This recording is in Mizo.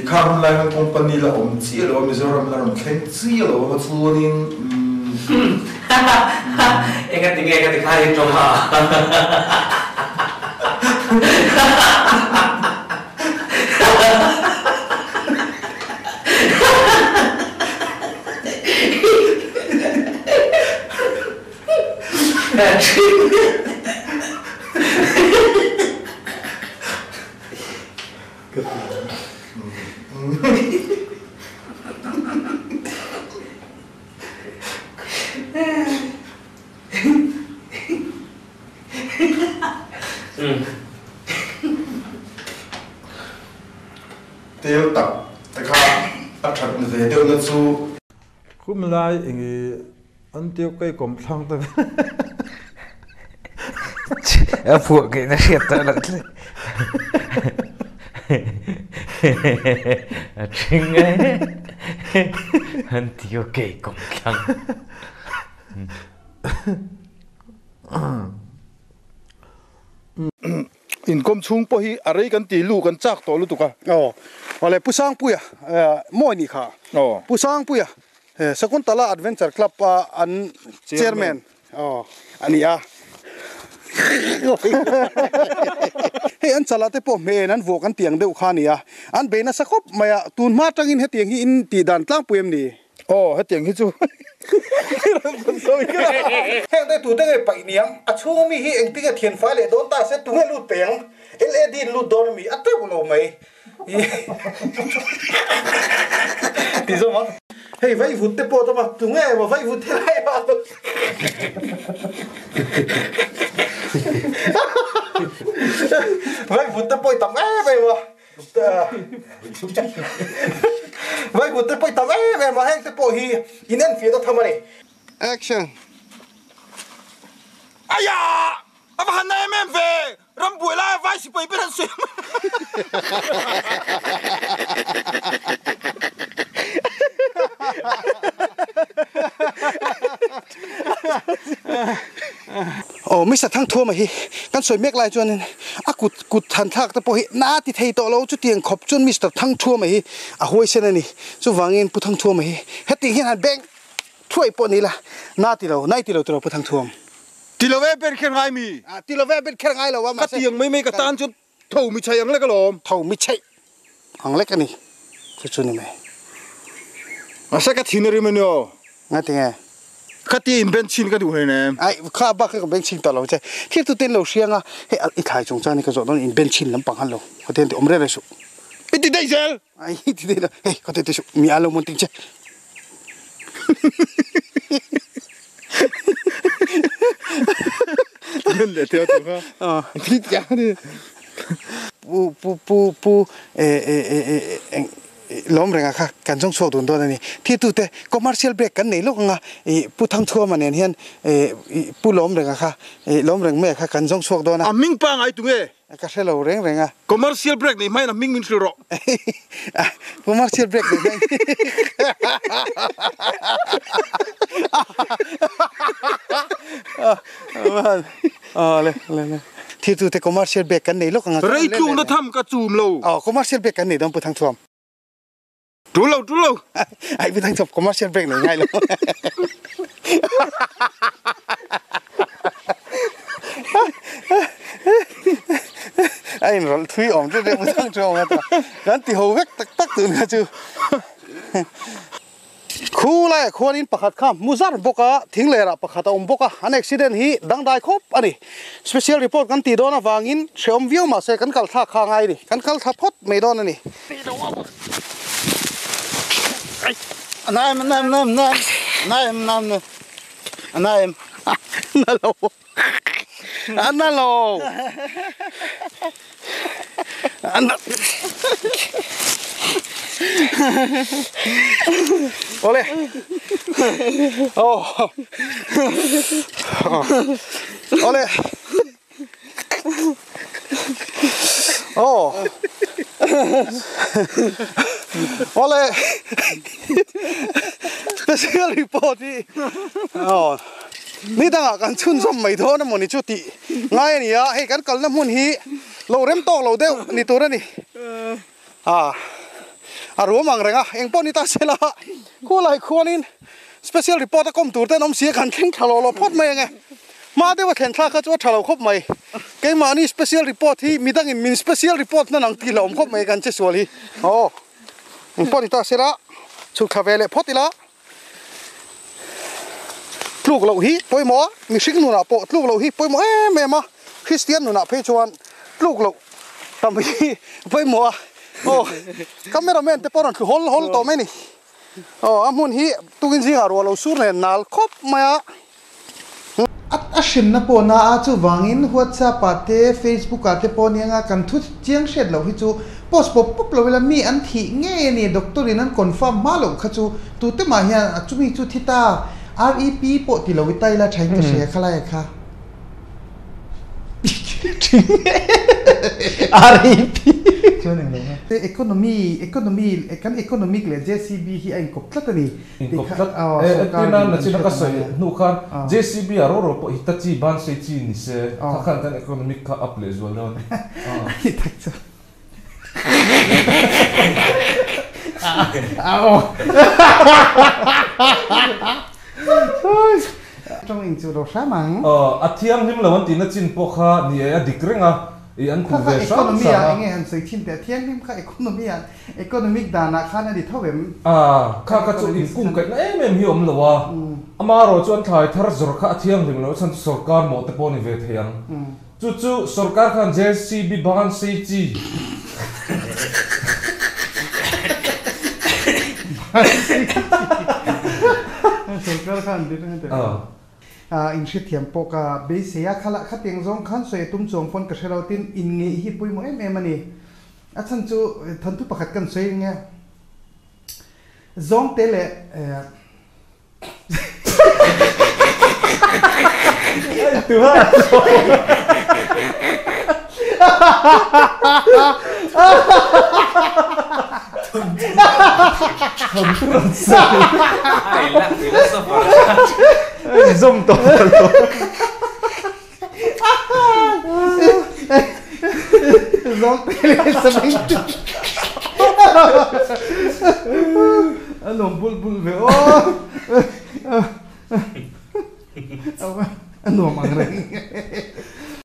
Kha hun lai khan company la awm chiah lo a, Mizoram la rawn thleng chiah lo a, chuanin umm. Enga tinge ka ti kha hi tawng a. Tel tak te kha a that ve deuhna chu. Khum lai eng i an tiu kei kawm thlang ta ve. A phuah keih na hriat tawh loh tlat. A ṭhing e. An tiu kei kawm thlang. Inkawm chhung pawh hi a rei kan ti lu kan chak tawh lutuk a. Aw awle Pu Sangpuia mawi nih kha. Aw. Pu Sangpuia Sakuntala Adventure Club a an Chairman aw a ni a. Hei an chalah te pawh hmeh en an vuah kan tih ang deuh kha a ni a. An bei nasa khawp mai a, tun hma atangin hetiang hi in tih dan tlangpui em ni? Aw, hetiang hi chu Heng te tute nge paih niang? A chhung mi hi engtinge thian fai leh dawn ta se tunge lut peng? LAD in lut dawn ami? A teuh lo mai. Ti zawm ang. Hei vaivut te pawh tawp a, tunge emaw vaivut helai ah Vaivut te pawh i tam em em a. Vaivut te pawh i tam em em a, heng te pawh hi in enfiah ta tham a ni. Action! Aya! A va han na em em ve! Rambuai laia vai sipai ber an sawi a. Aw Mister Thangthuama hi kan sawi mek lai chuanin a kut kut han thlak te pawh hi na ti thei tawh lo chutiang khawp chuan Mister Thangthuama hi a huaisen a ni. Chuvangin Pu Thangthuama hi hetiang hian han beng thuai pawh ni ila na ti lo, nai ti lo tiraw Pu Thangthuam? Ti lo e ber kher ngai mi? A ti lo e ber kher ngai lo a mahse. Ka tiang mai mai ka tan chuan tho mi chheih ang lek alawm. Tho mi chheih ang lek a ni chu chu ni mai. Mahse ka thin a rim a ni aw. Nga ti nge? Ka ti in ben chhin ka duh hlei nem. Ai kha bak kha ka ben chhin tawh lo che. Thil tu ten lo hriang a hei i thlai chung chuan ka zawh dawn in ben chhin lampang han lo ka ti an ti awm reng reng suh. I ti daih zel. Ai i ti daih lo hei ka ti ti suh mi a lo mawn ting che. Nên để theo tụi nó. Thích chả đi. Pu pu pu pu e e e e lawm renga kha kan zawng chhuak dun dawn a ni. Thirtute commercial break kan nei lawk anga i Pu Thangthuama nen hian e Pu Lawm renga kha i Lawm reng mai kha kan zawng chhuak dawn a. A hming pa ngai tunge? Ka hre lo reng reng a. Commercial break nei hmain a hming min hrilh rawh. Commercial break nei hmain. Le le le. Thirtute commercial break kan nei lawk anga. Rei tlukna tham ka chum lo. Aw commercial break kan nei dawn Pu Thangthuam. Tul lo, tul lo. Ai Pu Thangthuam commercial break nei ngai lo. A inrawlh thui awm tlat e Pu Thangthuam a ta. Kan ti ho vek tak tak tun kha chu. Khu laiah khuanin pakhat kha hmu zar bawk a, thing lerah pakhat a awm bawk a, an accident hi dangdai khawp a ni. Special report kan tih dawn avangin hrehawm viau mahse kan kal thlak kha a ngai a ni, kan kal thla phawt mai dawn a ni. Na lo. A na lo. A na. Awle. Oh. Awle. Oh. Awle. Special report hi. Oh. Ni dangah kan chhunzawm mai dawn emaw ni chu tih ngai a ni a, hei kan kalna hmun hi lo rem tawk lo deuh ni tur a ni. Ah. A ruam ang reng a, eng pawh ni ta se la, khulai khuanin special report a kawm tur ten awm si a kan thleng thla lawh lawh phawt mai ange. Hma deuha thlen thlak kha chu a tha lo khawp mai. Keimahni special report hi midangin min special report hnan ang tih hlauhawm khawp mai kan che sual hi. Aw, eng pawh ni ta se la, chhuk thla ve leh phawt ila. Tluk loh hi pawimawh a, mihring nunah pawh tluk loh hi pawimawh em em a, Kristian nunah phei chuan tluk loh tam hi pawimawh a, aw camera man te pawh rawn thlu hawl hawl tawh mai a ni, aw a hmun hi tukin zingah ruah lo sur nen nal khawp mai a. A hrimna pawh na a, chuvangin WhatsApp ah te Facebook ah te pawh nia kan thu chiang hriat loh hi chu post pawp pawp lo ila mi an thih ngei a ni, doctor in an confirm hma loh kha chu tute mah hian a chumi chu thi ta REP pawh ti lo i ta ila thain ka hria kha lai kha. REP. Chuan englo nge. Economy, economy, kan economic leh JCB hi a inkawp tlat a ni. Inkawp tlat. E, entirna nachin a ka sawi hnu khan JCB ah ro ro pawh Hitachi ban sei chi ni se, kha khan kan economic kha up leh zual dawn. Ani tak chu. Tawng in chu lo hram ang. A thianghlim lo an tihna chin pawh kha ni e, a dik reng a, i an khuh ve hram hram a. Economy ah enge han sawi thin teh, a thianghlim kha economy ah Economic danah khan a ni tho em? A, kha kha chu inkungkaihna em em hi a awm lo a, amaherawh chu an thlai thar zawr kha a thianghlim lo chhan chu sorkar mawh te pawh a ni ve thei ang. Chu chu sorkar khan JCB ban sei chi. Ban sei chi. Sorkar khan an ti reng a ti. A, inhrethiam pawh ka beisei a, khalah khatiang zawng khan sawi a tum chuang pawn ka hre lo tin inngeih hi pawimawh em em a ni. A chhan chu thawnthu pakhat kan sawi eng nge? Zawngte leh Zawm tawh lo. Zawngte leh saving A nuam bulh bulh ve aw. A nuam ang reng.